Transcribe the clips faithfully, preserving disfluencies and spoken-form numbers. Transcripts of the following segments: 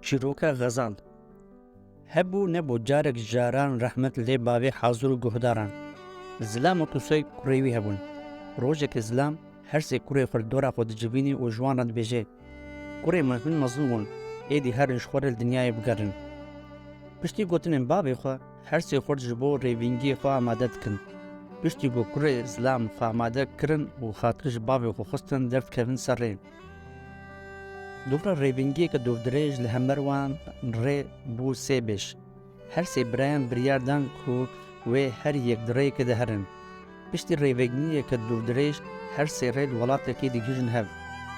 Çîroka Xezal. Hebû nebû carek caran rehmet lê bavê hazir û guhdaran. Zilam û Qusey kurê wî hebûn. Rojekê Zilam her sê kurê xwe li dora xwe dicivînî û ji wan re dibêje, Kurê min hin mezin bûn, êdî herin ji xwe re li dinyayê bigerin. Piştî gotinên bavê xwe, her sê xurt ji bo rêvîngiyê xwe amade dikin. Piştî ku kurê Zilam xwe amade kirin û xatir ji bavê xwe xistin, derdikevin ser rê. Dûvra rêvîngiyeke dûrdirêj li hember wan rê bû sê bêj. Her sê birayan biryar dan ku wê her yek di rêyekê de herin. Piştî rêvîngiyeke dûrdirêj her sê rê li welatekê digihîjin hev.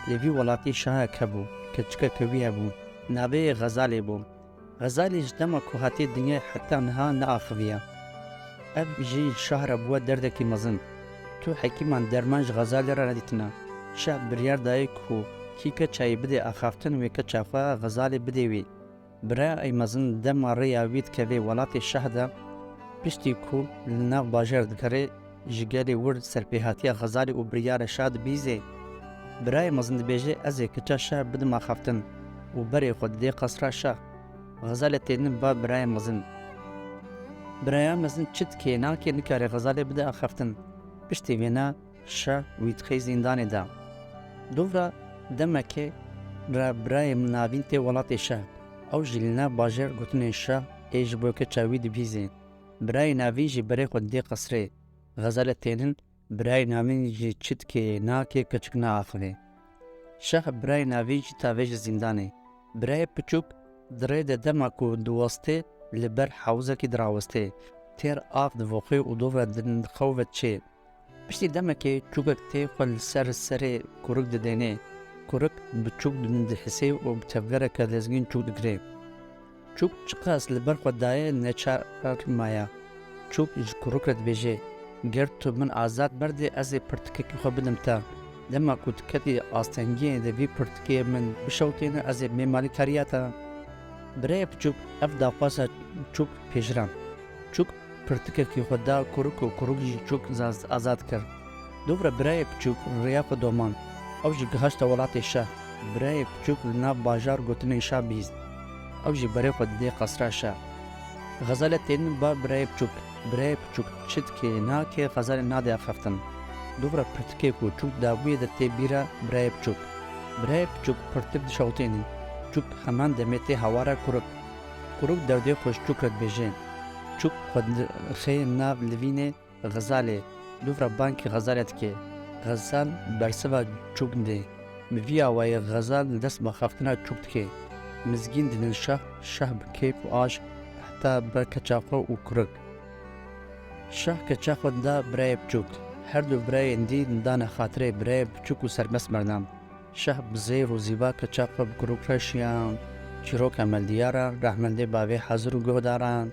Li vî welatî şahek hebû, keçikeke wî hebû. Navê wê Xezalê bû. Xezalê ji dema ku hatiye dinyayê heta niha neaxiviya. Ev jî şah re bûye derdekî mezin. Tu hekîman derman ji Xezalê re nedîtina. Şah biryar daye ku kî keça wî bidê axaftin, wê keça xwe Xezalê bidê wî. Birayê mezin dema rêya wî dikeve welatê şah de, piştî ku li nav bajêr digere, ji gelê wir serpêhatiya Xezalê û biryara şah dibihîze. Birayê mezin dibêje, Ez ê keça şah bidim axaftin û berê xwe didê qesra şah. Xezalê têdin ba birayê mezin. Biraya mezin çi dike, nake, nikare Xezalê bide axaftin. Piştî vêna şah wî dixê zîndanê de. Dûvra demekê re birayê navîn tê welatê şah. Ew jî li nav bajêr gotinên şah ê ji bo keça wî dibihîzê. Birayê navîn jî berê xwe didê qesrê. Xezalê tênin, birayê navîn jî çi dike, nake, keçik neaxivê. Şah birayê navîn jî tavêje zîndanê. Birayê piçûk di rê de dema ku diwestê, li ber hewzekî dirawestê. Têr av divoxê û dûvra dixew ve çê. Piştî demekê çûkek tê xwe li ser serê kurik didênê. Kurik bi çûk dihisê û bi tevgereke lezgîn çûk digirê. Çûk çiqas li ber xwe daye neçar maye. Çûk ji kurik re dibêje, Ger tu min azad berdê, ez ê pirtikekî xwe bidim te. Dema ku tu ketî astengiyê de vî pirtikê min bişewtêne, ez ê bêm alîkariya te. Birayê piçûk ev daxwaza çûk pêjirand. Çûk pirtikekî xwe da kurik û kurik jî çûk zaz-, azad kir. Dûvra birayê piçûk rêya xwe domand. Ew jî gihaşte welatê şah. Birayê piçûk li nav bajar gotinên şah bihîst. Ew jî berê xwe didê qesra şah. Xezalê tênin ba birayê piçûk. Birayê piçûk çi dike, nake, Xezalê nade axaftin. Dûvra pirtikê ku çûk dabûye de tê bîra birayê piçûk. Birayê piçûk pirtik dişewtêne. Çûk heman demê tê hawara kurik. Kurik derdê xwe ji çûk re dibêje. Çûk xwe dixê nav livînê Xezalê. Dûvra bangkî Xezalê dike. Xezal bersiva çûk dê. Bi vî awayî Xezal li dest axaftina çûk dike. Mizgîn didin şah, şah bi keyf û aşk heta ber keça xwe û kurik. Şah keça xwe da birayê piçûk. Her du birayên dî dane xatirê birayê piçûk û serbest merdan. Şah bi zêr û zîva keça xwe bi kurik re şiyan. Çîroka me diyar e, rehmet lê bavê hazir û guhdaran.